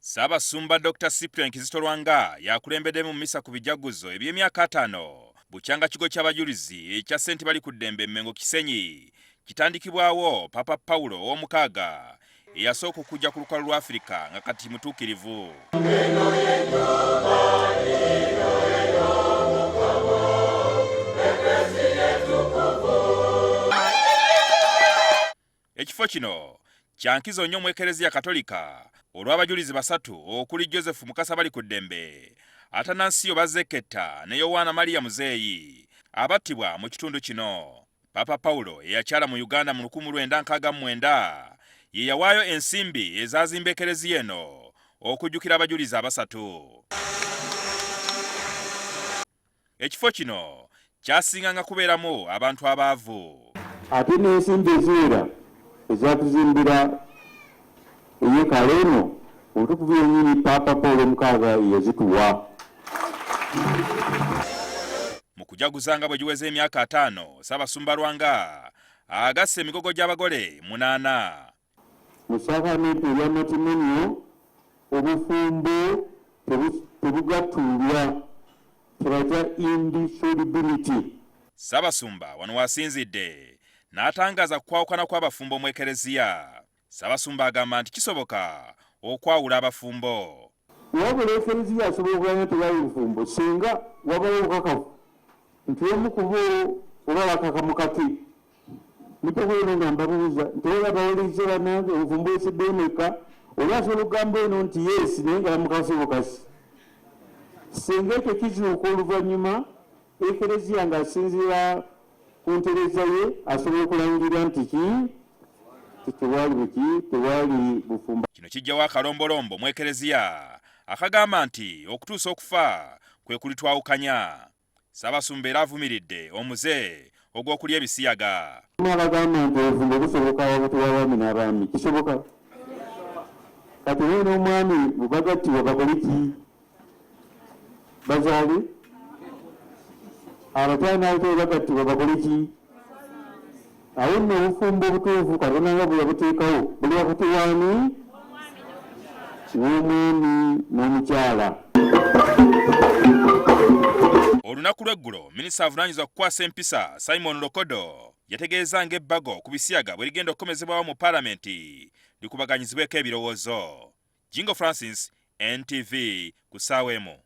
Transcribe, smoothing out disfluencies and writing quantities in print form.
Ssaabasumba Dr Cyprian Kizito Lwanga yakulembeddemu mu misa ku bijaguzo eby'emyaka 50 bukyanga kigo ky'abajulizi ekya Ssenti Balikuddembe Mmengo Kisenyi kitandikibwawo Papa Paulo ow'omukaaga eyasooka okujja ku lukalu lwa Afirika nga kati mutuukirivu. Ekifo kino kya nkizo nnyo mu Ekereziya Katolika olw'abajulizi basatu okuli Joseph Mukasa Balikuddembe, Atanansiyo Bazeketta ne Yowaana Maria Muzeeyi abattibwa mu kitundu kino. Paapa Paulo eyakyala mu Uganda mu 1969 ye yawaayo ensimbi ezaazimba Ekereziya eno okujjukira abajulizi abasatu. Ekifo kino kyasinganga kubeeramu abantu abaavu. Ate n'ensimbi eziwera ezatuzimbira eyeekaalu eno, omutukuvu yennyini Paapa Paul omukaaga yazituwa. Mu kujaguza nga bwe giweze emyaka 50, Ssaabasumba Lwanga agasse emigogo gy'abagole 8. Mu saakamenti erya matrimonio, obufumbo tebugattululwa, tebatya indissolubility. Ssaabasumba wano w'asinzidde n'atangaaza ku kwawukana kw'abafumbo mu Ekereziya. Ssaabasumba agamba nti kisoboka okwawula abafumbo. Wabula Ekereziya asobola okulanga nti tewali bufumbo singa wabawo obukakafu nti omu ku bo oba bakaka mukake. Mujja kuba nga mbabuuza nti oba bawuliriza banange obufumbo esidde emeka, oba asobola okugamba eno nti yes naye nga bamukase bukasi. Singa ekyo kizuuka oluvannyuma, Ekereziya ng'asinziira ku ntereeza ye asobola okulangirira nti ki tewali buki tewali bufumbo. Kino kijjawo akalombolombo mu Ekereziya akagamba nti okutuusa okufa kwe kulitwawukanya. Ssaabasumba era avumiridde omuze ogw'okulya ebisiyaga. Abagamba nti obufumbo busoboka wakati w'abaami n'abaami kisoboka. Kati oyo n'omwami bwe bagattibwa bakole ki? Bazaale? Abakyala n'abakyala bagattibwa bakole ki? Awo nno obufumbo obutuufu Katonda nga bwe yabuteekawo buli wakati w'ani? W'omwami n'omukyala. Olunaku lw'eggulo minisita avunaanyizibwa ku kukwasa empisa Simon Lokodo yategeeza ng'ebbago ku bisiyaga bwe ligenda okukomezebwawo mu palamenti likubaganyizibweko ebirowoozo. Jingo Francis, NTV, ku ssaawa emu.